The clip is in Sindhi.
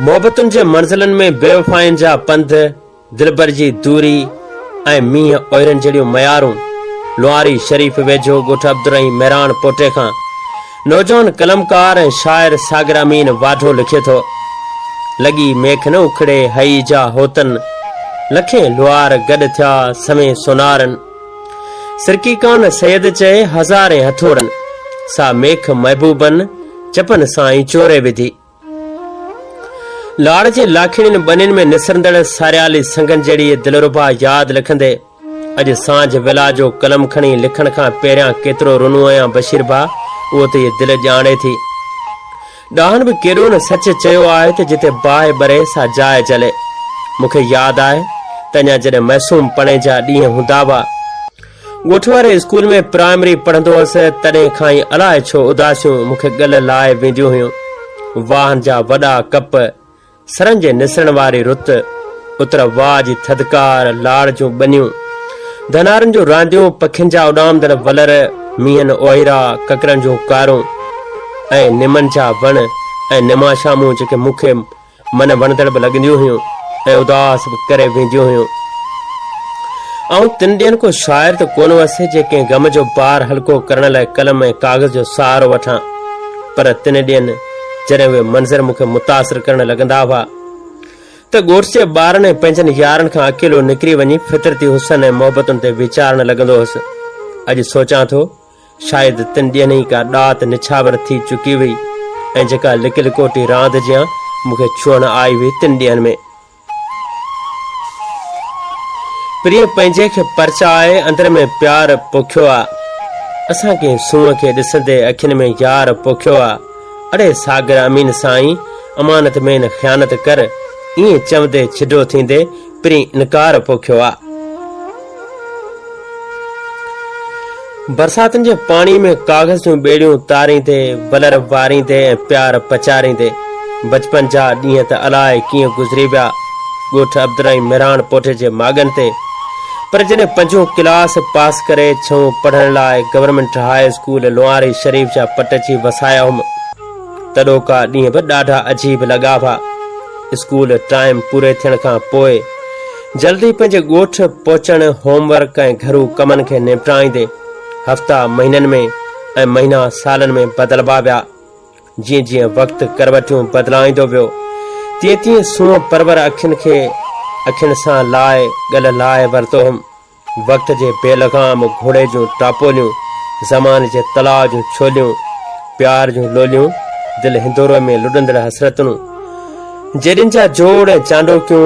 محبتن جي منزلن ۾ بيوفائين جا پنڌ، دلبر جي دوري ۽ مينهن اوهيرن جهڙيون ميارون لوهاري شريف ويجهو ڳوٺ عبدالرحيم مهراڻ پوٽي کان نوجوان قلمڪار ۽ شاعر ساگر امين واڍو لکي ٿو، لڳي ميک نه اکڙي هئي جا هوتن، لکين لوهار گڏ ٿيا سوين سونارن. سرڪي ڪان سيد چئي هزارين هٿوڙن، سا ميک محبوبن چپن سان ئي چوري وڌي. لاڙ جي لاکيڻين ٻنين ۾ نسرندڙ ساريالي سنگن جهڙي دلربا ياد لکندي اڄ سانجهه ويلا جو قلم کڻي لکڻ کان پهريان ڪيترو رنو آهيان بشير ڀاء اهو ته هيء دل ڄاڻي ٿي. ڏاهن به ڪيڏو نه سچ چيو آهي ته جتي باهه ٻري سا جاء جلي. مون کي ياد آهي ته اڃا جڏهن معصوم پڻي جا ڏينهن هوندا هئا. ڳوٺ واري اسڪول ۾ پرائمري پڙهندو هوس تڏهن کان ئي الاء ڇو اداسيون مون کي ڳل لائي وينديون هيون. واهن جا وڏا ڪپ، سرن جي نسرڻ واري رت، اتر واء جي ٿڌڪار، لاڙ جون ٻنيون، ڌنارن جون رانديون، پکين جا اڏامندڙ ولر، مينهن اوهيرا، ڪڪرن جون ڪارون ۽ نمن جا وڻ ۽ نماشامون جيڪي مون کي من وڻندڙ به لڳنديون هيون ۽ اداس به ڪري وينديون هيون. آئون تن ڏينهن ڪو شاعر ته ڪونه هئس جي ڪنهن غم جو بار هلڪو ڪرڻ لاء قلم ۽ ڪاغذ جو سهارو وٺان، پر تن ڏينهن جڏهن اهي منظر مون کي متاثر ڪرڻ لڳندا هئا ته ڳوٺ جي ٻارن ۽ پنهنجن يارن کان اڪيلو نڪري وڃي فطرتي حسن ۽ محبتن تي ويچارڻ لڳندو هئس. اڄ سوچان ٿو شايد تن ڏينهن ئي ڪا ڏات نڇاور ٿي چڪي هئي ۽ جيڪا لڪ لڪوٽي راند جيان مون کي ڇهڻ آئي هئي تن ڏينهن ۾. پرينء پنهنجي کي پرچائي اندر ۾ پيار پوکيو آ. اسان ڪنهن سونهن کي ڏسندي اکين ۾ يار پوکيو آ. اڙي ساگر امين سائين امانت ۾ نه خيانت ڪر ائين چوندي ڇڊو ٿيندي پرين انڪار پوکيو آ. برساتن جي پاڻي ۾ ڪاغذ جون ٻيڙيون تاريندي، ولر واريندي ۽ پيار پچاريندي بچپن جا ڏينهن ته الاء ڪيئن گذري ويا ڳوٺ عبدالرحيم مهراڻ پوٺي جي ماڳن تي. پر جڏهن پنجون ڪلاس پاس ڪري ڇهون پڙهڻ لاء گورنمينٽ هاء اسڪول لوهاري شريف جا پٽ اچي وسايا هئم، تڏهوڪا ڏينهن به ڏاڍا عجيب لڳا هئا. اسڪول ٽائيم پوري ٿيڻ کان پوء جلدي پنهنجي ڳوٺ پهچڻ، هوم ورڪ ۽ گهرو ڪمن کي نمٽائيندي هفتا مهينن ۾ ۽ مهينا سالن ۾ بدلبا ويا. جيئن جيئن وقت ڪروٽيون بدلائيندو ويو، تيئن تيئن سونهن پرور اکين کي اکين سان لائي ڳل لائي ورتو هئم. وقت جي بي لغام گهوڙي جون ٽاپوليون، زمان جي تلاء جون ڇوليون، پيار جون لوليون، دل هندوري ۾ لڏندڙ حسرتون، جيڏين جا جوڙ ۽ چانڊوڪيون.